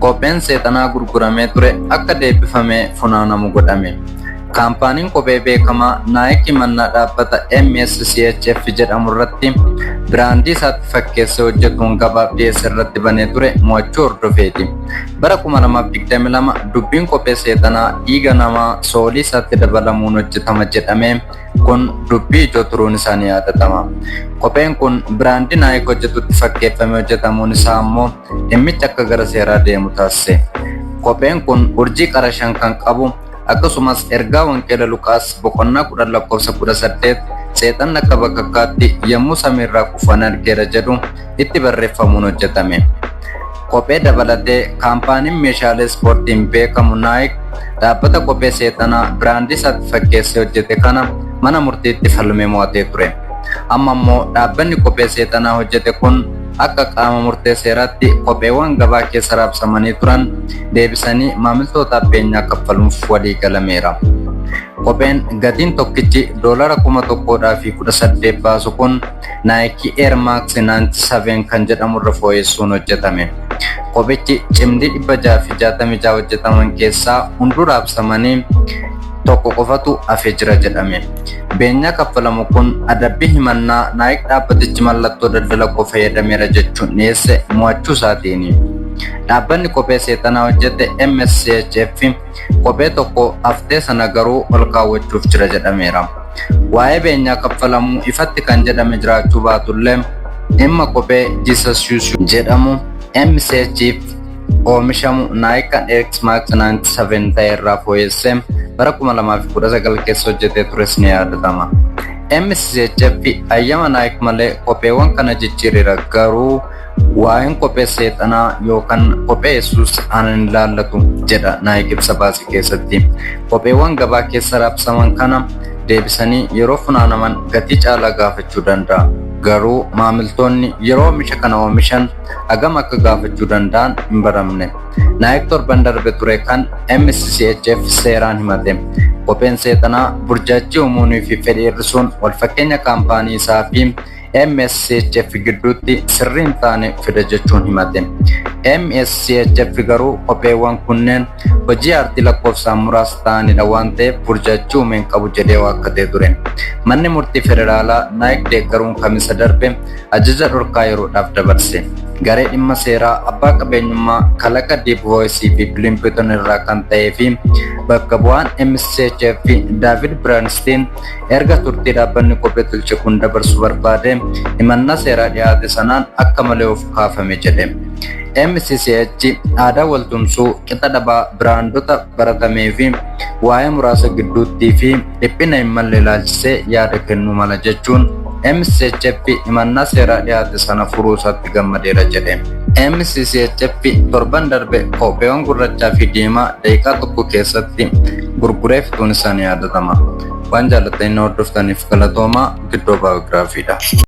Kopheen seexanaa gurguramee ture akka deebifamee funaanamu godhame. Kaampaaniin kophee beekamaa Nike mannaa dhaabbata MSCHF jedhamu irratti biraandii isaatti fakkeessee hojjetuun gabaaf dhiyeesse irratti banee ture mo'achuu hordofeeti. Bara 2022 dubbiin kophee seexanaa dhiiga namaa soolii isaatti dabalamuun hojjetama jedhamee kun dubbii ijoo turuun isaa ni yaadatama. Kopheen kun biraandii Nike hojjetutti fakkeeffamee hojjetamuun isaa ammoo dhimmichi akka gara seeraa deemu taasise. Kopheen kun urjii qara 5 kan qabu, akkasumas ergaa Wangeela Luqaas boqonnaa 10 lakkoofsa 18, "Seexanni akka bakakkaatti yommuu samiirraa kufu ani argeera" jedhu itti barreeffamuun hojjetame. Kophee dabalatee kaampaaniin meeshaalee ispoortiin beekamu Nike dhaabbata kophee seexanaa biraandii isaatti fakkeessee hojjete kana mana murtiitti falmee mo'atee ture. Amma immoo dhaabbanni kophee seexanaa hojjete kun akka qaama murtee seeraatti kopheewwan gabaa keessa raabsamanii turan deebisanii maamiltootaaf beenyaa kaffaluuf walii galameera. Kopheen gatiin tokkichi doolara 1,018 baasu kun Nike Air Max 97 kan jedhamu irra fooyyessuun hojjetame. Kophichi cimdii 666 hojjetaman keessaa hunduu raabsamanii tokko qofatu hafee jira jedhame. Beenyaa kaffalamu kun adabbii himannaa Nike dhaabbatichi mallattoo daldala koo fayyadameera jechuun dhiyeesse mo'achuu isaatiini. Dhaabbanni kophee seexanaa hojjete MSCHF kophee tokko haftee sana garuu ol kaawwachuuf jira jedhameera. Waa'ee beenyaa kaffalamuu ifatti kan jedhame jiraachuu baatullee, dhimma kophee Jesus Shoes jedhamu MCHF oomishamu Nike Air Max 97 ta'e irraa fooyyessee bara 2019 keessa hojjetee tures ni yaadatama. MCHF hayyama Nike malee kopheewwan kana jijjiireera, garuu waa'een kophee seexanaa yookaan kophee Yesuus ana hin ilaallatu jedha Nike ibsa baase keessatti. Kopheewwan gabaa keessa raabsaman kana deebisanii yeroo funaanaman gatii caalaa gaafachuu danda'a. Garuu maamiltoonni yeroo oomisha kana oomishan hagam akka gaafachuu danda'an hin baramne. Nike torban darbe ture kan MCCHF seeraan himate. Kopheen seexanaa burjaajii uumuunii fi fedhii hir'isuun walfakkeenya kaampaanii isaa fi MSCHF gidduutti sirrii hin taane fida jechuun himate. MSCHF garuu kopheewwan kunneen hojii aartii lakkoofsaan muraasa ta'anidha waan ta'eef burjaajii uumee hin qabu jedhee waakkatee ture. Manni murtii federaalaa Nike deeggaruun Kamisa darbe ajaja dhorkaa yeroodhaaf dabarse. Garee dhimma seeraa abbaa qabeenyummaa kalaqa Deep Voice fi Plimpton irraa kan ta'ee fi bakka bu'aan MSCHF David Bernstein erga turtii dhaabbanni kophee tolche kun dabarsuu barbaade himannaa seeraa dhiyaate sanaan akka malee of kaafame jedhe. MCCH aadaa waltumsuu qixa dhabaa biraandota baratamee fi waa'ee muraasa gidduuttii fi dhiphina hin malle ilaalchisee yaada kennuu mala jechuun MCHF himannaa seeraa dhiyaate sana furuu isaatti gammadeera jedhe. MCCHF torban darbe kopheewwan gurrachaa fi diimaa daqiiqaa 1 keessatti gurguree fixuun isaa ni yaadatama. Waan jaallattanii na hordoftaniif galatoomaa. Giddoo Baayogiraafiidha.